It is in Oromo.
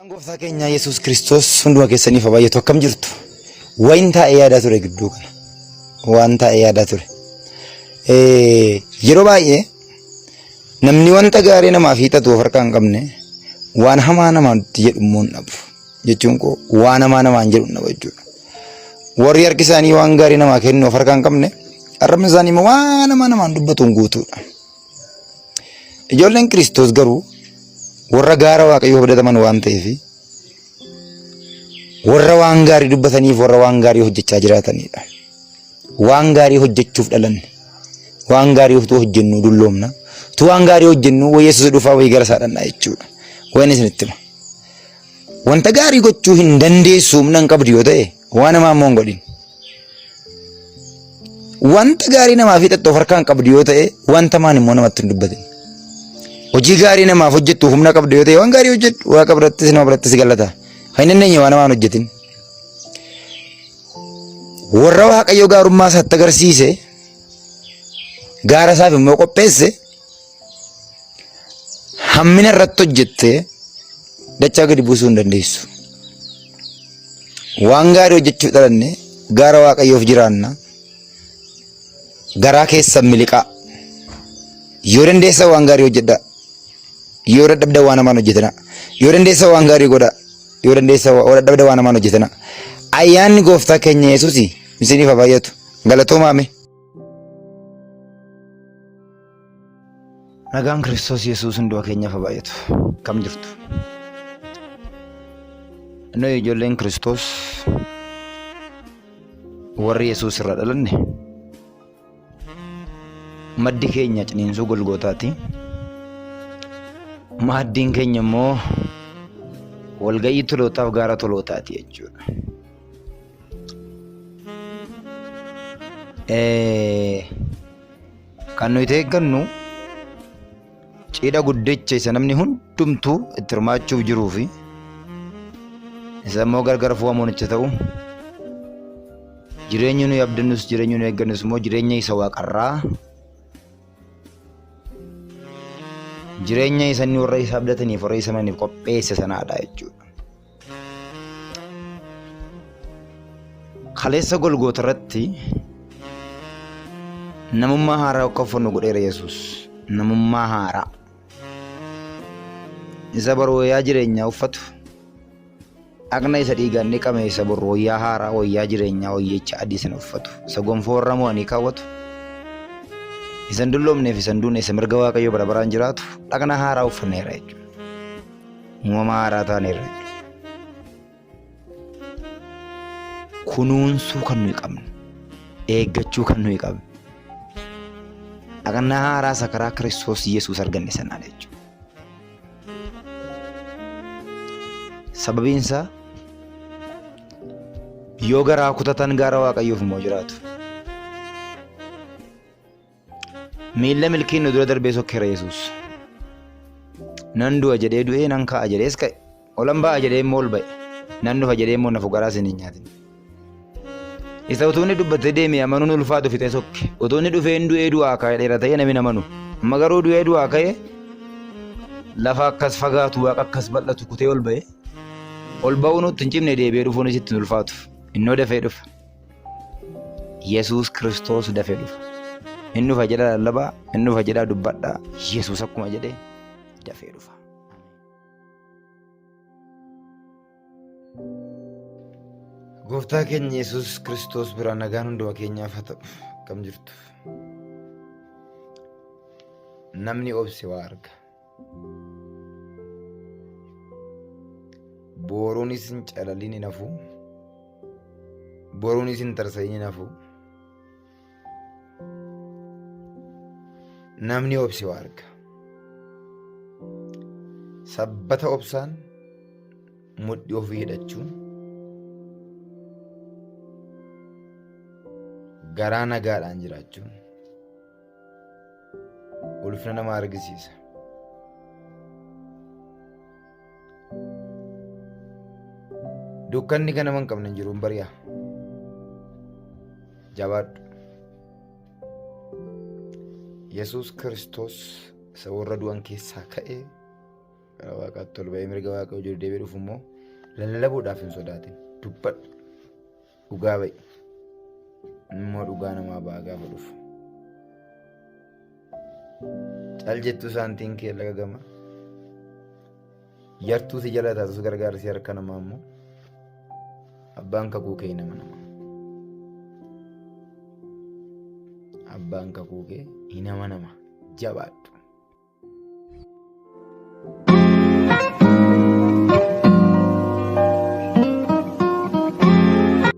Gooftaa keenya Yesuus Kiristoos hunduma keessaniif haa baay'atu. Akkam jirtu? Wayin taa'ee yaadaa ture gidduu kana. Waan taa'ee yaadaa ture. Yeroo baay'ee namni wanta gaarii namaaf hiixatu of harkaa hin qabne waan hamaa namaatti jedhu immoo hin dhabu. Jechuun koo waan hamaa namaan jedhu hin dhabu jechuudha. Warri harki isaanii waan gaarii namaa kennu of harkaa hin qabne arrabni isaanii immoo waan hamaa namaan dubbatuun guutuudha. Ijoolleen Kiristoos garuu warra gaara Waaqayyoo abdataman waan ta'eef warra waan gaarii dubbataniif warra waan gaarii hojjechaa jiraatanidha. Waan gaarii hojjechuuf dhalanne. Waan gaarii utuu hojjennu dulloomna. Utuu waan gaarii hojjennu wayii Yesuus dhufaa wayii gara isaa dhannaa jechuudha. Wayin isinitti hima. Wanta gaarii gochuu hin dandeessu humna hin qabdu yoo ta'e waan hamaa immoo hin godhin. Wanta gaarii namaaf hiixattu of harkaa hin qabdu yoo ta'e wanta hamaan immoo namatti hin dubbatin. Hojii gaarii namaaf hojjettu humna qabdu yoo ta'e waan gaarii hojjedhu waaqa birattis nama birattis galata. Kan hin dandeenye waan hamaan hojjetin. Warra Waaqayyo gaarummaa isaatti agarsiise gaara isaaf immoo qopheesse hammina irratti hojjettee dachaa gadi buusuu hin dandeessu. Waan gaarii hojjechuuf dhalanne gaara Waaqayyoof jiraanna. Garaa keessan miliqaa. Yoo dandeessan waan gaarii hojjedhaa. Yoo dadhabdan waan hamaan hojjetinaa. Yoo dandeessan waan gaarii godhaa. Yoo dandeessan yoo dadhabdan waan hamaan hojjetinaa. Ayyaanni gooftaa keenya Yesuus isiniif haa baay'atu. Galatoomaa mee. Nagaan Kiristoos Yesuus hunduma keenyaaf haa baay'atu. Kam jirtu? Nuyi ijoolleen Kiristoos warri Yesuus irraa dhalanne maddi keenya ciniinsuu Golgootaati. Maaddiin keenya immoo walga'ii tolootaaf gaara tolootaati jechuudha. Kan nuyi eeggannu cidha guddicha isa namni hundumtuu itti hirmaachuuf jiruu fi isa immoo gargar fo'amuun itti ta'u jireenyi nuyi abdannus jireenyi nuyi eeggannus immoo jireenya isa waaqarraa jireenya isa inni warra isa abdataniif warra isa amananiif qopheesse sanaadha jechuudha. Kaleessa Golgoota irratti namummaa haaraa akka uffannu godheera Yesuus. Namummaa haaraa. Isa bor wayyaa jireenyaa uffatu. Dhaqna isa dhiigaan dhiqame isa bor wayyaa haaraa wayyaa jireenyaa wayyicha adii sana uffatu. Isa gonfoo warra mo'anii kaawwatu. Isa hin dulloomneef isa hin duune isa mirga Waaqayyoo bara baraan jiraatu dhaqna haaraa uffanneera jechuudha. Uumama haaraa taaneerra jechuudha. Kunuunsuu kan nuyi qabnu, eeggachuu kan nuyi qabnu, dhaqna haaraa isa karaa Kiristoos Yesuus arganne sanaadha jechuudha. Sababiin isaa yoo garaa kutatan gaara Waaqayyoof immoo jiraatu. Miilla milkiin nu dura darbee sokkeera Yesuus. Nan du'a jedhee du'ee nan ka'a jedhees ka'e. Olan ba'a jedhee immoo ol ba'e. Nan dhufa jedhee immoo nafu garaa isin hin nyaatin. Isa utuu inni dubbatee deeme amanuun ulfaatu fixee sokke. Utuu inni dhufee hin du'ee du'aa ka'e dheera ta'ee namni hin amanu. Amma garuu du'ee du'aa ka'e lafa akkas fagaatu waaqa akkas bal'atu kutee ol ba'e. Ol ba'uun nutti hin cimne deebi'ee dhufuunis itti hin ulfaatu. Innoo dafee dhufa. Yesuus Kiristoos dafee dhufa. Hin dhufa jedhaa lallabaa, hin dhufa jedhaa dubbadhaa. Yesuus akkuma jedhe dafee dhufa. Gooftaa keenya Yesuus Kiristoos biraa nagaan hunduma keenyaaf haa ta'u. Akkam jirtu? Namni obse waa arga. Booruunis hin calaliin hin hafu. Boruunis hin tarsa'iin hin hafu. Namni obse waa arga. Sabbata obsaan mudhii ofii hidhachuun garaa nagaadhaan jiraachuun Ulfina nama argisiisa. Dukkanni kan nama hin qabne hin jiru hin bari'a. Jabaadhu. Yesuus Kiristoos isa warra du'an keessaa ka'ee gara waaqaatti ol ba'ee mirga waaqayyoo jiru deebi'ee dhufu immoo lallabuudhaaf hin sodaatin. Dubbadhu. Dhugaa ba'i. Immoo dhugaa namaa ba'a gaafa dhufu. Cal jettuu saantiin kee laga gama. Yartuu si jala taatus gargaarsi harka namaa immoo abbaan kakuu kee nama nama. Abbaan kakuu kee hin amanama. Jabaadhu.